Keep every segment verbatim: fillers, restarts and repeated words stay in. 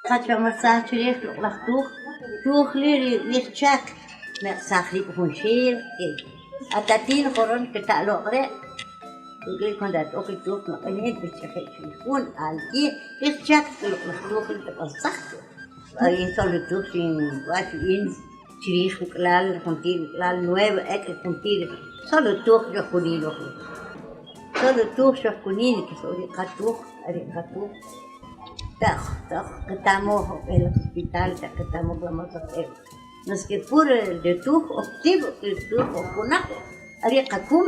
Kacha masa chirek lok lak tuk, tuk li ri, ri chak. Mek sakri pun shir, ke. Atatin koron ke ta lok re. Tuk li kon dat, oke tuk, no, ini ri chak, kun, alki, ri chak, lok lak tuk, li ta pasak. Alin solo tuk, sin, wat, in, Chirij wuk'lal, juntir wuk'lal, nueve, ek, juntir. Solo tuj xoj kunin, solo tuj xoj kunin, ke solo ka tuj, ari ka tuj. Taj, taj, ke tamo, el hospital, ta ke tamo, vamos a hacer. Nos ke pur, de tuj, ok tib, de tuj, ok kunak, ari ka kum,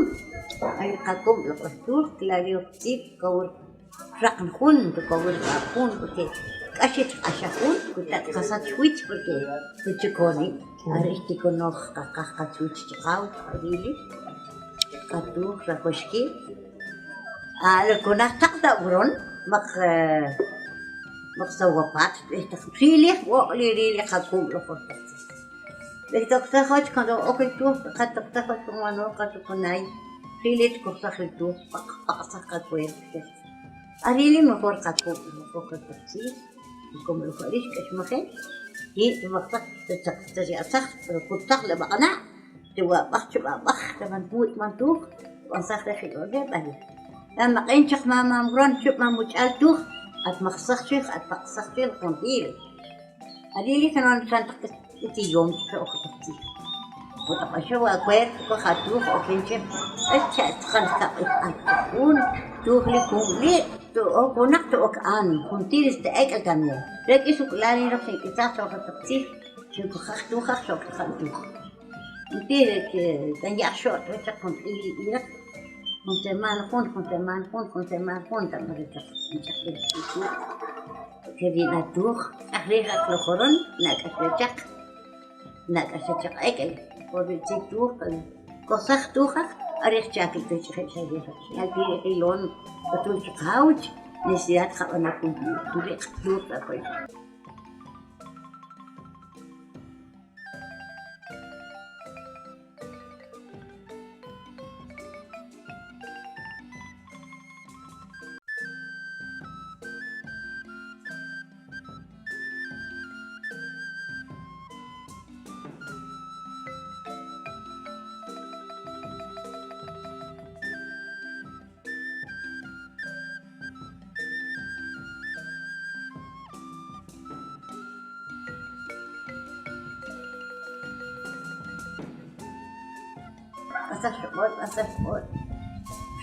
ari ka kum, lo ka tuj, klari ok tib, kaur. Rak'an jun, tu kowir ka jun, porque k'axit k'axa jun, porque ta kasa chwich, porque tu chikoni, ari ti konoj ka, ka, ka chwich chikaw, arili, ka tu, rakoshki. A, lo konak tak ta uron, mak, eh, mak sa wapat, eh, tak rili, wo, li, rili, ka kum, lo konak. Bek toktajoch, cuando okel tu, ka toktajoch, como no, ka tu kunay. Rilit kosaj li tu, pak, pak, saj ka kuel. Arili mejor ka ku, mejor ka ku, sí. Como lo kualish, ka shmajen. Y tu maksaj, te chak, te chak, pero kutaj le bakana. Te wa bak, chup bak, te man tu, man tu. Wan saj te xilo le, bali. Wan mak en chak ma, ma, mron, chup ma, muchal tu. At maksaj chik, at maksaj chik, kontil. Arili kan wan san tak iti yom chik o katak ti. Ko tak asha wa kuer ko hatu ko kenche. Echa kan tak un tu li kun li tu o kunak tu ok an kun tiris te ek el también. Rek isuk lali rok sin kita so katak ti. Sin ko hak tu hak so katak tu. Iti ke kan ya so tu chak kun ili irak. Kun te man kun, kun te man kun, kun te man kun, ta mare chak kun chak kun. Ke di na tuj, ahri hak lo koron, na ka chak, na ka chak ek, ko di ti tuj, kosaj tuj hak, ari chak tu chak ek, ek, ek, ek, ek, ek, lon, ko tu chak hauch, ni siat ka wana kun, tu ek, tu ek, ek. Asal sebut, asal sebut.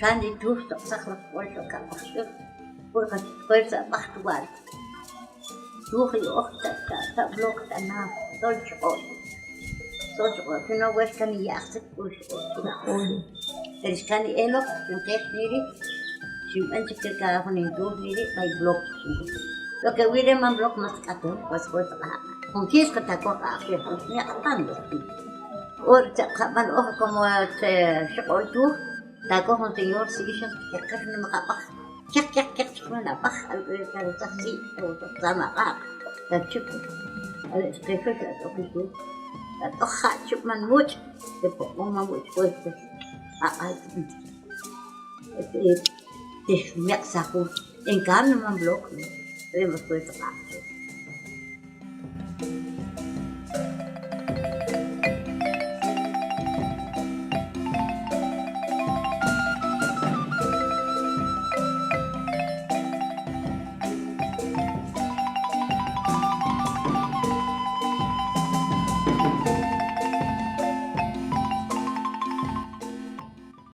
Sandi tuh, tak sak sebut, tak sak sebut. Pur kat, pur sak bak tuan. Tuh, yo, tak, tak, tak blok, tak na. Sol sebut. Sol sebut. Kena wes kami ya, sek pur sebut. Terus kami elok, yang tes niri. Simpan cekir ka, kuning tuh niri, bai blok. Lo ke wire man blok mas katu, pas ko tak. Kung kis kata ko ka, ke, kung nya katan. Or, ta, ka, man, oh, como, eh, te, xokol tu, ta, ko, hon, señor, si, si, ke, ke, ne, ma, ka, pa, kek, kek, kek, si, na, pa, al, eh, ka, ta, si, to, to, ta, ma, ka, ta, chup, al, ke, ke, ta, to, ki, tu, ta, to, ha, chup, man, much, te, po, mo, ma, much, ko, te, a, a, te, te, te, mek, sa, ku, en, ka, no, man, blok, te, mo, ko, ta, pa,